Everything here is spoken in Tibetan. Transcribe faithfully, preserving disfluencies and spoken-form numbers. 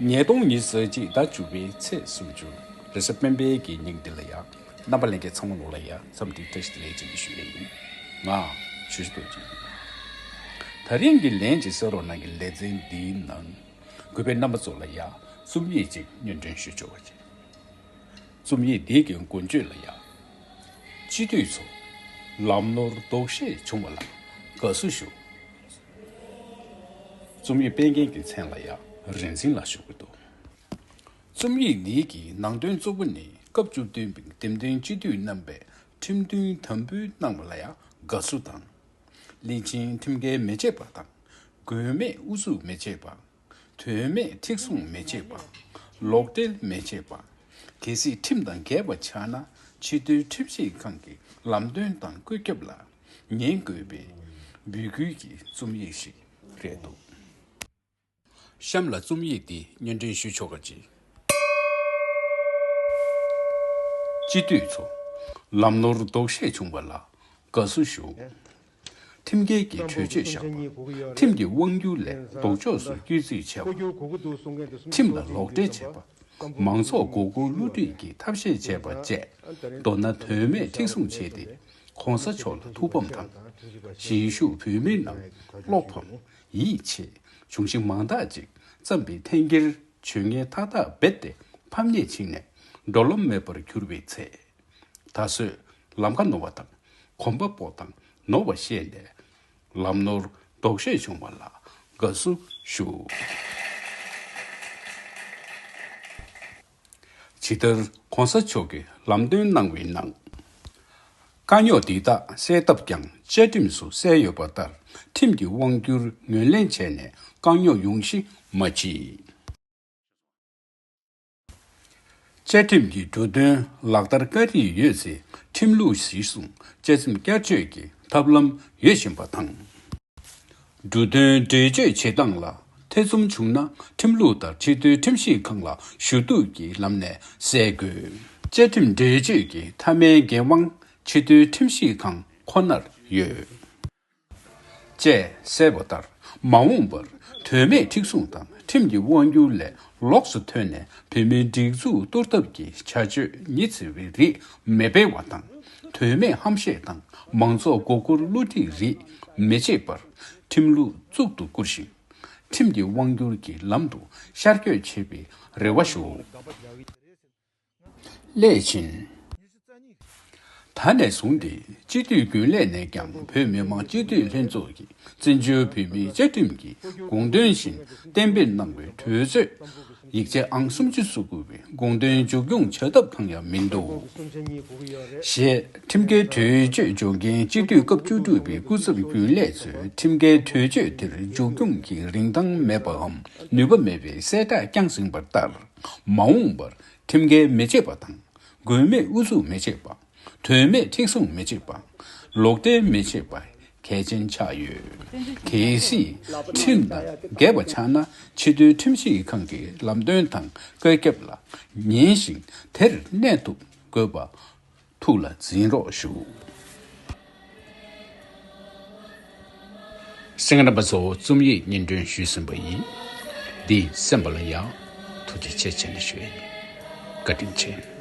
ཉིས་སྟོང་ཉི་ཤུ་རྩ་གཅིག་ཟླ་བཅུ་པའི་ཚེས་སུམ་ཅུ། རེས་གཟའ་སྤེན་པའི་གི་ཉིན་འདི་ལ་ཡ། རྣམ་པ་ལྷན་རྒྱས་ཚང་མ་ལོག་ལ་ཡ། འཚམས་འདྲི་བཀྲ་ཤིས་བདེ་ལེགས་བཅས་ཞུ་ཡས་ཡིན། ང་ཆུ་བཞི་རྡོ་རྗེ་ཡིན། ད་རིང་གི་ལན་གཅིག་གསན་རོགས་གནང་གི་ལེ་ཚན་འདིའི་ནང་། གུས་པའི་རྣམ་པ་ཚོ་ལ་ཡ། རྩོམ་ཡིག་ཅིག་སྙན་སྒྲོན་ཞུ་ཆོག་པ་ཅིག་རྩོམ་ཡིག་འདི་གི་མགོ་བརྗོད་ལ་ཡ། སྤྱི་འཐུས་ཚོ། ལམ་ནོར་ལྡོག་ཤེས་བྱུང་བ་ལ་དགའ་བསུ་ཞུ། རྩོམ་ཡིག་སྤེལ་མཁན་གྱི་མཚན་ལ་ཡ། རིག་འཛིན་ལགས་ཞུ་གི་འདུག་རྩོམ་ཡིག་འདི་གི་ནང་དོན་གཙོ་བོ་ནི་སྐབས་བཅུ་བདུན་པའི་འདེམས་ཐོན་སྤྱི་འཐུས་རྣམ་པས་ཁྲིམས་མཐུན་དམ་འབུལ་གནང་བ་ལ་ཡ་དགའ་བསུ་དང་། བློན་ཆེན་ཁྲིམས་འགལ་མི་བྱེད་པ་དང་། དགོས་མེད་ཨུ་ཚུགས་མི་བྱེད་པ། དོན་མེད་མཁྲེགས་བཟུང་མི་བྱེད་པ། ལོག་འགྲེལ་མི་བྱེད་པ། གལ་སྲིད་ཁྲིམས་དང་འགལ་བ་ཆགས་ན། ཕྱི་དྲིལ་ཁྲིམས་ཞིབ་ཁང་གི་ལམ་སྟོན་དང་བཀོད་ཁྱབ་ལ་ཉན་དགོས་པའི་འབོད་སྐུལ་གྱི་རྩོམ་ཡིག་ཞིག་རེད་འདུག་གཤམ་ལ་རྩོམ་ཡིག་འདི་སྙན་སྒྲོན་ཞུ་ཆོག་ག་ཅིག་སྤྱི་འཐུས་ཚོ། ལམ་ནོར་ལྡོག་ཤེས་བྱུང་བ་ལ་དགའ་བསུ་ཞུ། ཁྲིམས་འགལ་གྱི་གྲོས་ཆོད་བཞག་པ། ཁྲིམས་ཀྱི་དབང་སྒྱུར་ལས་ལྡོག་ཕྱོགས་སུ་བསྐྱོད་རྩིས་བྱས་པ། ཁྲིམས་ལ་ལོག་འགྲེལ་བྱས་པ། མང་ཚོགས་མགོ་སྐོར་བསླུ་བྲིད་ཀྱི་ཐབས་ཤེས་བྱས་པ་བཅས། མདོར་ན་དོན་མེད་མཁྲེགས་བཟུང་བྱས་ཏེ། ༸གོང་ས་མཆོག་ལ་ཐུགས་ཕམ་དང་། གཞིས་བཞུགས་བོད་མི་རྣམས་བློ་ཕམ། ཡིད་ཆད། གཞུང་ཞིང་མང་དག་ཅིག་བརྩམས་པའི་འཐེན་འཁྱེར་ཇུས་ངན་མཐའ་དག་རྦད་དེ་ཕམ་ཉེས་ཕྱིན་ནས་འགྲོ་ལམ་མེད་པར་གྱུར་བའི་ཚེ། ད་གཟོད་ལམ་ཁ་ནོར་བ་དང་གོམ་པ་སྤོ་སྟངས་ནོར་བ་ཤེས་ནས། ལམ་ནོར་ལྡོག་ཤེས་བྱུང་བ་ལ་དགའ་བསུ་ཞུ། ཇི་ལྟར་༸གོང་ས་མཆོག་གིས་ལམ་སྟོན་གནང་བའི་ནང་། དཀའ་རྙོག་འདི་དག་སེལ་ཐབས་ཀྱང་བཅའ་ཁྲིམས་སུ་གསལ་ཡོད་པ་ལྟར། ཁྲིམས་ཀྱི་དབང་སྒྱུར་ངོས་ལེན་བྱས་ནས་དཀའ་རྙོག་ཡོང་གཞི་མ་བྱེད། བཅའ་ཁྲིམས་ཀྱི་འབྲུ་དོན་ལག་བསྟར་བཀའ་རིགས་ཡོད་ཚེ། ཁྲིམས་ལུགས་གཞིར་བཟུང་བཅའ་ཁྲིམས་བསྐྱར་བཅོས་ཀྱི་ཐབས་ལམ་ཡོད་བཞིན་པ་དང་། འབྲུ་དོན་འགྲེལ་བརྗོད་བྱེད་སྟངས་ལ་ཐེ་ཚོམ་བྱུང་ན། ཁྲིམས་ལུགས་ལྟར་ཕྱི་དྲིལ་ཁྲིམས་ཞིབ་ཁང་ལ་ཞུ་གཏུག་གི་ལམ་ནས་གསལ་དགོས། བཅའ་ཁྲིམས་འགྲེལ་བརྗོད་ཀྱི་མཐའ་མའི་འགན་དབང་ཕྱི་དྲིལ་ཁྲིམས་ཞིབ་ཁང་ཁོ་ནར་ཡོད། ཅེས་གསལ་བ་ལྟར། མ་འོངས་པར་དོན་མེད་མཁྲེགས་བཟུང་དང་ཁྲིམས་ཀྱི་དབང་སྒྱུར་ལས་ལོགས་སུ་ཐོན་ནས་བོད་མིའི་སྒྲིག་འཛུགས་གཏོར་ཐབས་ཀྱི་བྱ་སྤྱོད་ཉི་ཚེ་བའི་རིགས་མི་སྤེལ་བ་དང་། དོན་མེད་ཧམ་བཤད་དང་མང་ཚོགས་མགོ་སྐོར་བསླུ་བྲིད་རིགས་མི་བྱེད་པར་ཁྲིམས་ལུགས་གཙུག་ཏུ་བཀུར་ཞིང་། ཁྲིམས་ཀྱི་དབང་སྒྱུར་གྱི་ལམ་དུ་ཤར་བསྐྱོད་བྱེད་པའི་རེ་བ་ཞུ། སླད་ཕྱིན། ད་ནས་བཟུང་སྟེ་སྤྱི་འཐུས་རྒྱུན་ལས་ནས་ཀྱང་བོད་མི་མང་སྤྱི་འཐུས་ལྷན་ཚོགས་ཀྱིས་བཙན་བྱོལ་བོད་མིའི་བཅའ་ཁྲིམས་ཀྱི་དགོངས་དོན་བཞིན་གཏན་འབེབས་གནང་བའི་གྲོས་ཆོད་ཡིག་ཆ་ཨང་སུམ་ཅུ་སོ་དགུ་པའི་དགོངས་དོན་མཇུག་སྐྱོང་བྱ་ཐབས་གང་ཡང་མི་འདུག་ཞེས་ཁྲིམས་འགལ་གྲོས་ཆོད་འཇོག་མཁན་སྤྱི་འཐུས་སྐབས་བཅུ་དྲུག་པའི་སྐུ་ཚབ་རྒྱུན་ལས་ཚོས་ཁྲིམས་འགལ་གྲོས་ཆོད་དེར་མཇུག་སྐྱོང་གི་རིན་ཐང་མེད་པའམ་ནུས་པ་མེད་པའི་གསལ་བསྒྲགས་བསྐྱངས་ཟིན་པ་ལྟར། མ་འོངས་པར་ཁྲིམས་འགལ་མི་བྱེད་པ་དང་། དགོས་མེད་ཨུ་ཚུགས་མི་བྱེད་པ། དོན་མེད་མཁྲེགས་བཟུང་མི་བྱེད་པ། ལོག་འགྲེལ་མི་བྱེད་པ་གལ་ཆེན་ཆགས་ཡོད། གལ་སྲིད་ཁྲིམས་དང་འགལ་བ་ཆགས་ན། ཕྱི་དྲིལ་ཁྲིམས་ཞིབ་ཁང་གི་ལམ་སྟོན་དང་བཀོད་ཁྱབ་ལ་ཉན་ཞིང་། དེར་གནས་ཐུབ་དགོས་པ་ཐུགས་ལ་འཛིན་རོགས་ཞུ། གསན་མཁན་རྣམ་པ་ཚོ། རྩོམ་ཡིག་སྙན་སྒྲོན་ཞུས་ཟིན་པ་ཡིན། འདི་གསན་པ་ལ་ཡང་ཐུགས་རྗེ་ཆེ་ཆེ་ནས་ཞུ་ཡ་ཡིན། བཀའ་དྲིན་ཆེ།